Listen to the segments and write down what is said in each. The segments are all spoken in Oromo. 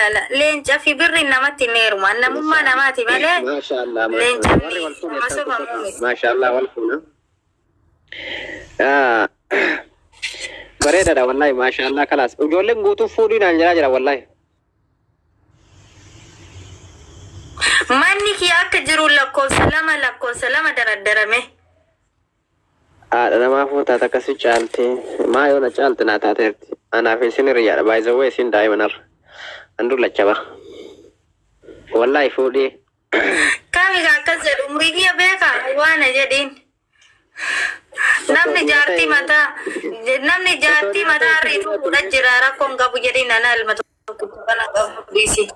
La leenca fi birri namatti hin heeruma. Namummaa namaati malee Maashaallah. leencaan Warri wal fuudhe nama sobamu miti. Maashaallah wal fuuna. Bareedaadha wallahi, maashaallah, kalaas. Ijoolleen guutuu fuudhii naan jedhaa jira wallahi. Manni kiyya akka jiru lakkoofsa lama lakkoofsa lama daraddarame. Haadha namaa fuutaat akkasi caaltee maa yoona caalte naa taateerti. Anaaf isin hiriyyaadha, baay'isawwee isin daa'ima narra. An dullacha bara. Wallahi fuudhii. Kami akkas jedhu umurii kiyya beeka waan jedhiin. Namni jaartii mataa namni jaartii mataa harriitu fuudha jira, rakkoon qabu jedhiin, ana ilma tokko kana qabu dhiisi.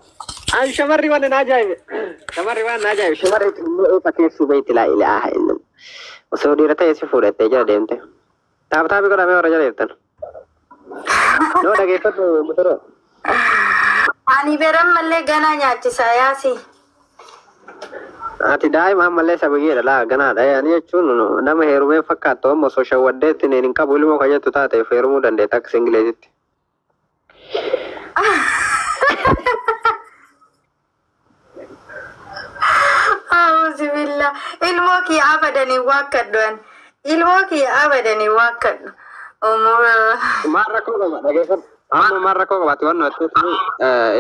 An shamarri waan na ajaa'ibe. Shamarri waan na ajaa'ibe. Shamarri xinnoo fakkeessuu beekti, laa ilaaha illallah. Osoo dhiira ta'e si fuudhattee jala deemte. Taap taapi godhamee warra jala jirtan. Noo dhageeffadhu mutaroo. Ani beran mallee ganaa nyaachisaa yaasi. Ati daa'ima ammallee sabiyyeedha laa, ganaadha. Ani jechuun nama heerumee fakkaattu, amma osoo shawwaddeetti hin qabu ilmoo kan jettu taateef heerumuu dandeetta akka singleetitti. Auzubillah. Ilmoo kiyya abadanii waakkadhu ani. Ilmoo kiyya abadanii waakkadhu. Maal rakkoo qaba, dhageeffadhu. Amma maal rakkoo qabaatti waan nuti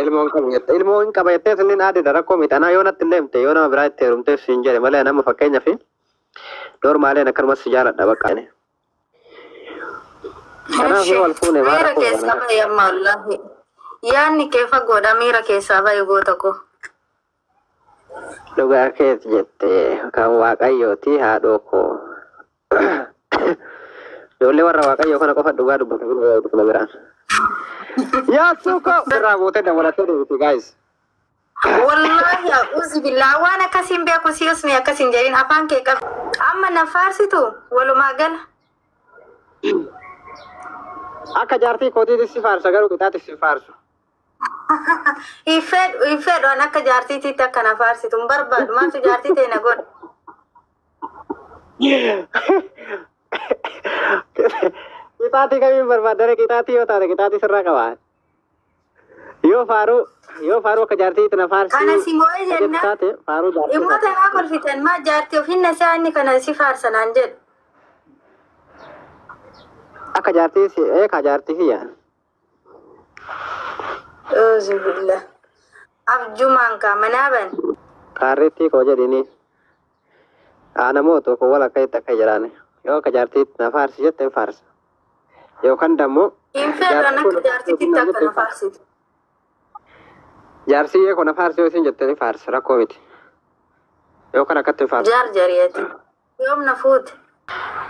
ilmoo hin qabu jette. Ilmoo hin qaba jettee sunniin aadiidha, rakkoo miti. Anaa yoo natti illee himte, yoo nama biraa itti heerumteef siin jedhe malee, nama fakkeenyaaf normaaleen akkanumas si jaaladha bakka. Kanaaf yoo wal fuune maal Miira rakkoo keessaa qaba? bahi amma wallaahi. Yaadni kee fagoodha, miira keessaa bahi goota koo. Dhugaa keet jette, kan waaqayyooti haadhoo koo. Ijoollee warra waaqayyoo kana qofa dhugaa dubbata kana biraan. Yaa suuko irraa buutee dabalattee deebiti guys. Wallaahi auzubillah, waan akkasiin beeku si usmi akkasiin jedhin, afaan kee qabu. Amma na faarsitu walumaa gala. Akka jaartii kootiitti si faarsa, garuu qixaatti si faarsu. Hin fedhu, hin fedhu, an akka jaartiitiitti akka na faarsitu hin barbaadu. Maaltu jaartii ta'e na godha? Qixaatii kamiin barbaadare? Qixaatii yoo taate qixaatii sirraa qaba. Yoo faaruu akka jaartiitti na faarsi. Kana si moo'ee jettu jennaan taate faaruu jaartii. Dhimmoota naa kolfitan, maa jaartii ofiin na inni kana si faarsa naan jedhu. Akka jaartii si eekaa jaartii kiyya. Auzubillah. Abjumaan kaa manaaban. Kaarreettii koo jedhini. Namoota tokko wal akka itti akka jedhaan yoo akka jaartiitti na faarsi jette hin faarsa. Yookaan dammoo Hin fedhu an akka jaartiititti akka na faarsitu. Jaarsi koo na faarsi yoo isin jette ni faarsa, rakkoo miti. Yookaan akkatti hin faarsa. Jaar jariyeeti. Yoom na fuute?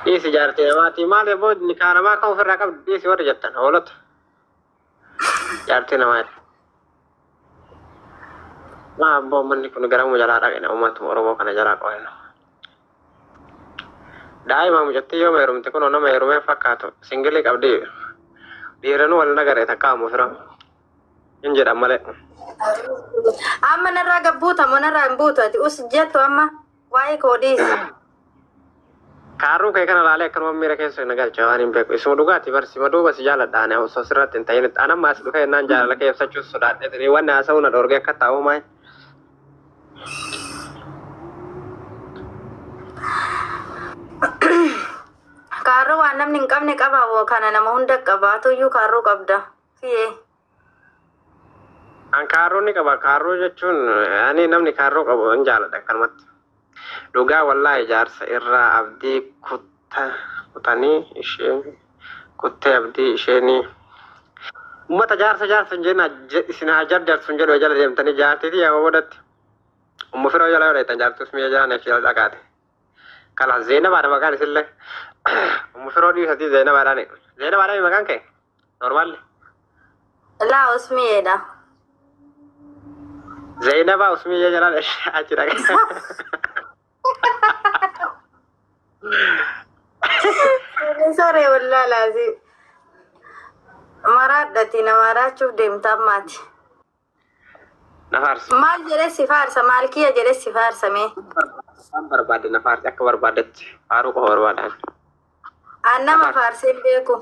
Dhiisi jaartii namaati maal immoo nikaa namaa kan ofirraa qabdu dhiisi warri jettan hoolota. Jaartii namaati. Maa abboo, manni kun garamuu jalaa dhaqina uummatuma Oromoo kana jalaa qo'anna. Daa'ima mucattii yoo heerumte kun nama heerumee fakkaatu singilii qabdi. Dhiiranuu wal nagaree takka ammoo fira. Hin jedhan malee. Amma narraa gabbuuta moo narraa hin buutu ati us jettu amma waa'ee koo dhiisi. Kaarruu kee kana laalee akkanuma miira keessa na galcha, waan hin beeku. Isuma dhugaati barsi duuba si jaaladha ani osoo sirratti hin ta'in. An amma as dhufee jennaan jaalala kee ibsachuus sodaadhe. Wanni haasa'uu na dhoorgee akka taa'u maay. Kaarroo waan namni hin qabne qaba woo, kana nama hunda qabaatuyyuu kaarroo qabda. Siyee. An kaarroo ni qaba. Kaarroo jechuun ani namni kaarroo qabu hin jaaladha akkanumatti. Dhugaa wallaahi jaarsa irraa abdii kutta kutanii ishee kuttee abdii isheenii. Uummata jaarsa jaarsa hin jenna, isin haa jarjarsu hin jedhu jala deemtanii jaartiitii yaa boodatti. Ummu firoo jala yoo dheettan jaartus mi'a jalaan achi jala dhaqaate. Kalaas Zeenabaadha maqaan isillee. Ummu firoo dhiisatii Zeenabaadhaan. Zeenabaadhaan maqaan kee? Normaalli. Laa, usmiyeedha. Zeenabaa usmiyya jalaan achi dhaqe. Soree wallaalaasi. Maraadhati na maraachuuf deemta ammaati. Na faarsi. Maal jedhee si faarsa? Maal kiyya jedhee si faarsa mee? Waan barbaadde na faarsi, akka barbaaddetti faaruu qofa barbaadan. An nama faarsee hin beeku.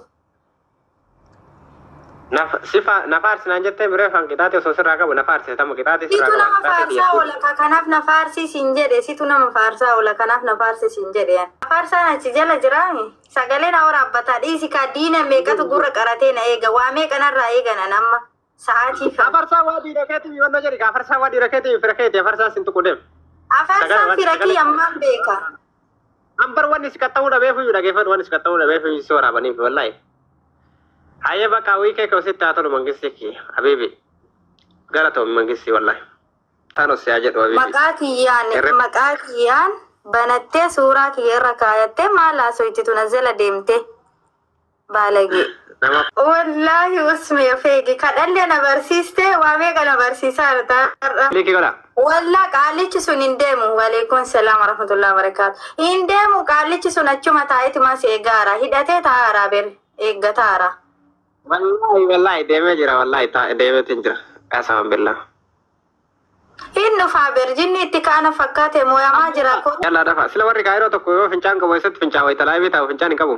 Na faarsinaan jettee biree afaan qixaaxee osoo sirraa qabu na faarsise tamma qixaaxee sirraa Situ qabu. nama faarsaa oola kanaaf na faarsiisin jedhe, situ nama faarsaa oola kanaaf na faarsiisin jedhe. Faarsaan achi jala jiraami. Sagalee na waraabbataa dhiisi kaa diina meeqatu gurra qaratee na eega, waa meeqa narraa eeganan amma sa'aatii kan. Afarsaa waa dhiira keetii wannoo jedhi ka afarsaa waa dhiira keetii fira keetii afarsaa sin tuqu deem. Afarsaan fira kiyya ammaan beeka. Ambar wanni si qaxxa'uu dhabeef iyyuu dhageeffadhu, wanni si qaxxa'uu dhabeef iyyuu si waraabaniif wallaahi. Hayyee bakka hawwii kee ka'u sitti haa tolu mangistii kiyya habiibi. Galatoomi mangistii wallaahi. Taanos yaa jedhu habiibi. Maqaa kiyyaan maqaa kiyyaan banattee suuraa kiyya irra kaayattee maal haasoytitu na jala deemte baalagee. Nama Wallaahi usmi feegi kadhallee na barsiiste, waa meeqa na barsiisaa jirta har'a. Liikii godha. Wallaa qaalichi sun hin deemu. Waleekum salaam warahmatullahi wabarakaatu. Hin deemu qaalichi sun, achuma taa'eetuma si eegaara. Hidhatee taa'aara ber eeggataara. Wallaahi wallaahi deemee jira, wallaahi deemeetiin jira. Qaasaman billaa. Hin dhufaa ber, jinni itti kaana fakkaate mooyamaa jira. Yallaa dafa. Sila warri kaayiroo tokko yoo fincaan qabu eessatti fincaan wayita live taa'u fincaan hin qabu.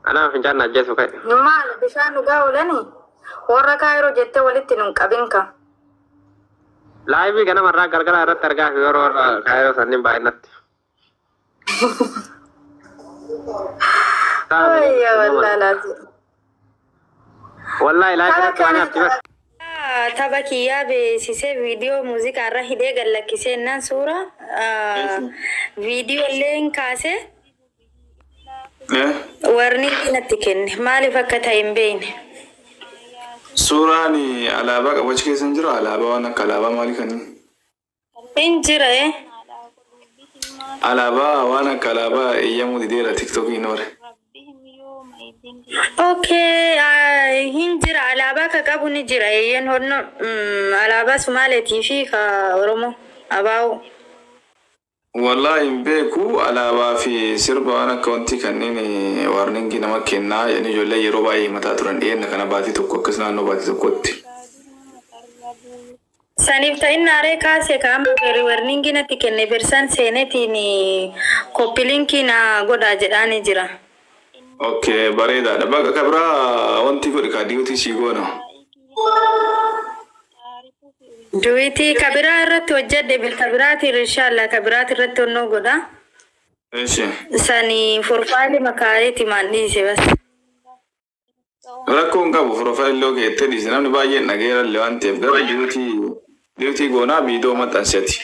Anaa fincaan na ajjeesu ka'e. Maal bishaan dhugaa oolanii? Warra kaayiroo jettee walitti nun qabin ka. Live ganamarraa galgala irratti argaa fi yeroo warra kaayiroo sanniin baay'inatti. Ayya wallaa laatu. Wallaahi live irratti waan nyaatti bas. Tapha kiyyaa beeksisee viidiyoo muuziqaa irra hidhee gallakkisee naan suura viidiyoo illee hin kaasee warni natti kenne, maaliif akka ta'e hin beekne. Suuraan alaabaa qabu achi keessa hin jiru, alaabaa waan akka alaabaa maalii kan Hin jira eh. Alaabaa waan akka alaabaa eeyyamuu dideera TikTokiin hore. Okay, hin jira, alaabaa ka qabu ni jira, eeyyan honno alaabaa Sumaaleetii fi ka Oromoo abaa'u. Wallaahi hin beeku, alaabaa fi sirba waan akka wanti kanneen warning nama kennaa jedhanii ijoollee yeroo baay'ee himataa turan dhiyeenya kana baatii tokko akkas naannoo baatii tokkotti. Saniif ta'in aaree kaase ka amma beri warning natti kenne bersan seenetiin copy link na godhaa jedhaani jira. Okay, bareedaadha. Bakka kabraa wanti godhi kaa duet sii goona. Duet kabiraa irratti hojjedhe bil kabiraatiin, inshallah kabiraati irratti onnoo godha. Eeshi. Sani profile makaayeeti maan dhiise bas. Rakkoo hin qabu, profile yoo keettee dhiise namni baay'een dhageera illee waan ta'eef gara duet goonaa viidiyoo maxxansati.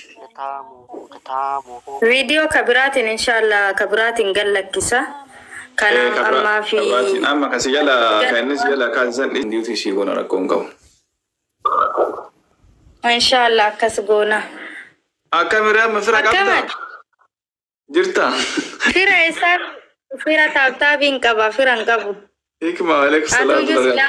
Viidiyoo kabiraatiin inshallah kabiraatiin gallakkisa. Kanaaf ammaa fi Kabiraatiin amma kasi jala kan innis jala kaasisan duet sii goona, rakkoo hin qabu. Inshallah akkas goona. Akkamiree amma fira qabdaa? Akkam? Jirta? Fira isaa fira taaptaabiin qaba, fira hin qabu. Hikma, alaikum salaam. Atuyyuu silaa